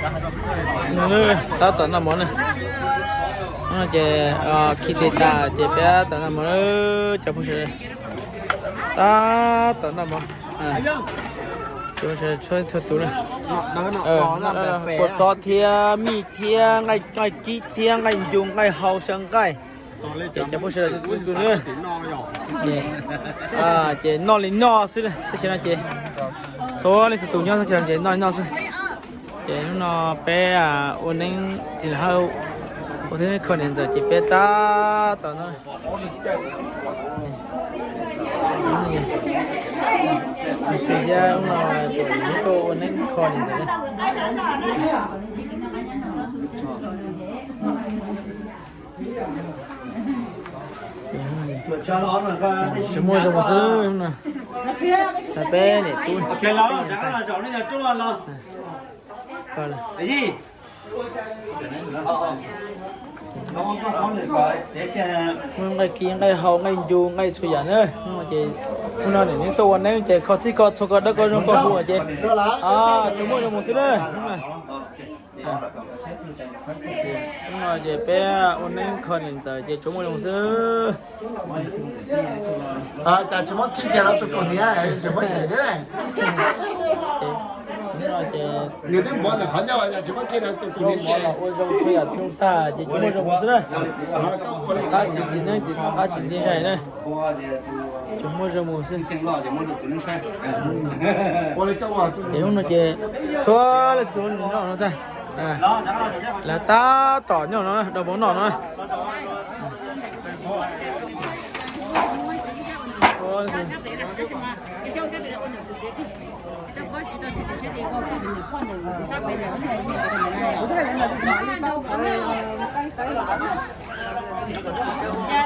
Tab tom noj mov na. Ces khi tes tas ces peb tab tom noj mov na, cov phooj ywg sawv daws. Tab tom noj mov. Txhua tus na. Kua txob thiab mij thiab nqaij kib thiab nqaij ncu nqaij hau xyaw nqaij. Ces cov phooj ywg sawv daws txhua tus na. Ces noj li noj xwb na, tab sis no ces txhua leej txhua tus nyob tab sis no ces noj li noj xwb. Ces hnub no peb ua neeb txiv hawb ua neeb kho niam ntxawm ces peb tab tom no. Hnub no tuaj ua neeb kho niam ntxawm. Tsis muaj zoo xwb no. Peb niam tub muaj nqaij kib nqaij hau nqaij ncu nqaij txhua yam na. Ces hnub no niam neeb tuaj ua neeb ces kho txhij kho txhua kho dawb kho zoo kho huv ces tsis muaj zoo mus xwb na. Hnub no ces peb ua neeb kho niam ntxawm ces tsis muaj zoo xwb. Cas tsis muab khib kiag rau tus kaus hniav, tsis muab tshem thiab. Nws twb npuav ntawm qhov ncauj, cas tsis muab khib rau tus kaus hniav ces ua zoo txhua yam tag ces tsis muaj zoo mus xwb na. Qab tsis ntxim neeb ces qab tsis ntxim zais na. Tsis muaj zoo mus xwb. Ces hnub no ces txhua leej txhua tus noj no tag. Lawv tab tom noj no, dau mov noj no.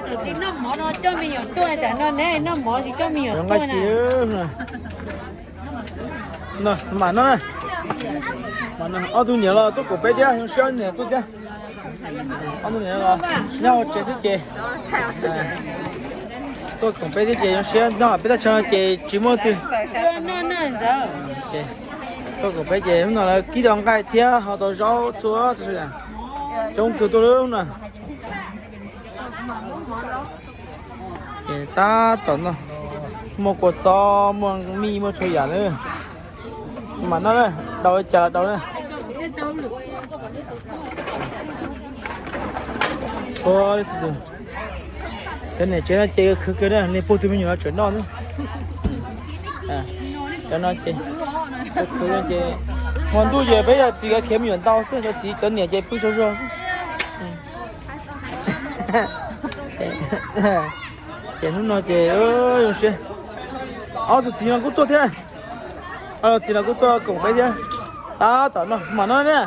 Tus tsis noj mov no coj me nyuam tuaj, tsam no neb noj mov tsis coj me nyuam tuaj na. Mam no, ob tug niam los tuaj koom peb thiab, zoo siab niam tuaj thiab. Ob tug niam los nyob hauv tsev xwb ces tuaj koom peb thiab ces zoo siab noj, peb thaj chaw no ces tsis muaj twg. Tuaj koom peb ces hnub no lawv kib tau nqaij thiab ho tau zaub txhua txhua yam, coob kawg tuaj lub no. Ces tab tom no, muaj kua txob, muaj mij, muaj txhua yam na. Mam noj na, daus li cas los daus na. Cov niam tsev no ces khwv kiag na, nej puag tus me nyuam no tseem noj na. Cov no ces, ces hmo ntuj ces peb yog txiv khiav me nyuam ntau xwb, cov txiv cov niam ces pw tsaug zog xwb. Ces hnub no ces zoo siab, ob tug txiv no kuj tuaj thiab, ob tug txiv no kuj tuaj koom peb thiab. Tab tom no mam noj na,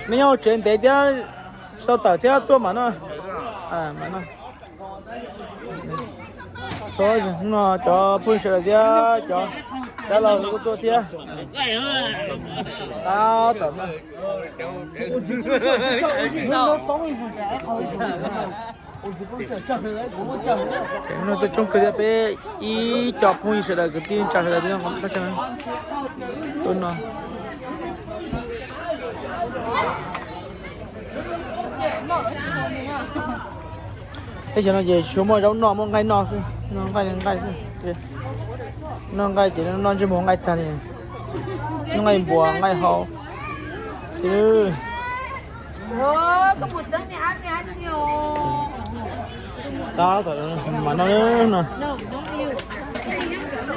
nej nyob hauv tsev ntev thiab, tsis tau tawm thiab tuaj mam noj. Hnub no cov phooj ywg sawv daws thiab cov dab laug kuj tuaj thiab. Tab tom no, hnub no tuaj coob kawg thiab, peb ib co phooj ywg sawv daws kwv tij neej tsa sawv daws tuaj no. Teb chaws no ces tsuas muaj zaub noj, muaj nqaij noj xwb, noj nqaij, nqaij xwb. Noj nqaij ces noj ntsej muag nqaij tag li, noj nqaij npua nqaij hau xwb. Tab tom mam noj no,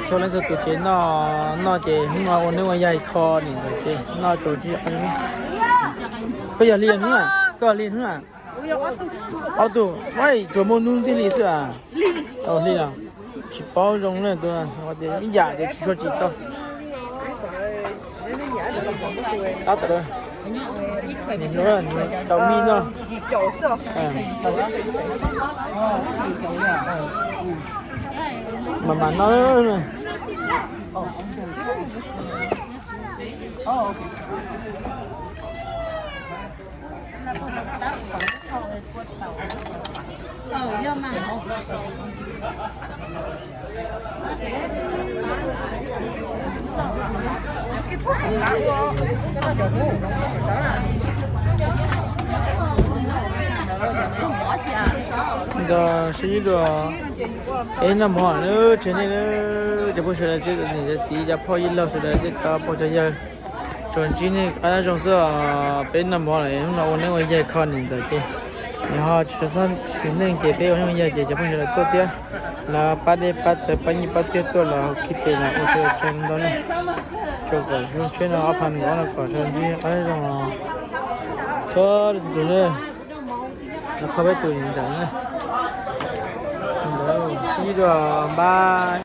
txhua leej txhua tus ces noj, noj ces hnub no ua neeb ua yaig kho niam ntxawm ces noj tsuas tsis yog. Koj yog li hnub na, koj yog li hnub na. Ob tug, tsuas muaj hnub thiaj li xwb a. Li los tsis paub zoo na, tus ib yam ces tsis tshua tsim tau. Tab tom, tau mij no. Mas mas no. Nco sib dua, peb noj mov lawm, tsev neeg cov phooj ywg sawv daws, cov niam cov txiv cov phauj yij laug sawv daws thiab cov pog cov yawg, tsuas ntsib nej qab zoo xwb os. Peb noj mov lawm, hnub no ua neeb ua yaig kho niam ntxawm ces nws ho tsis txog xis neej ces peb ua neeb ua yaig ces cov phooj ywg sawv daws tuaj thiab, lawv pab dej pab txawv pab nyiaj pab txiag tuaj los khi tes los ua sawv daws tsaug ntau ne. Tsuas kom zoo tsheb no ob phav nees nkaum ob no kom sawv ntsib qab zoo txhua tus ne. Los kho peb tus niam ntxawm na. Ntawd sib dua npaj.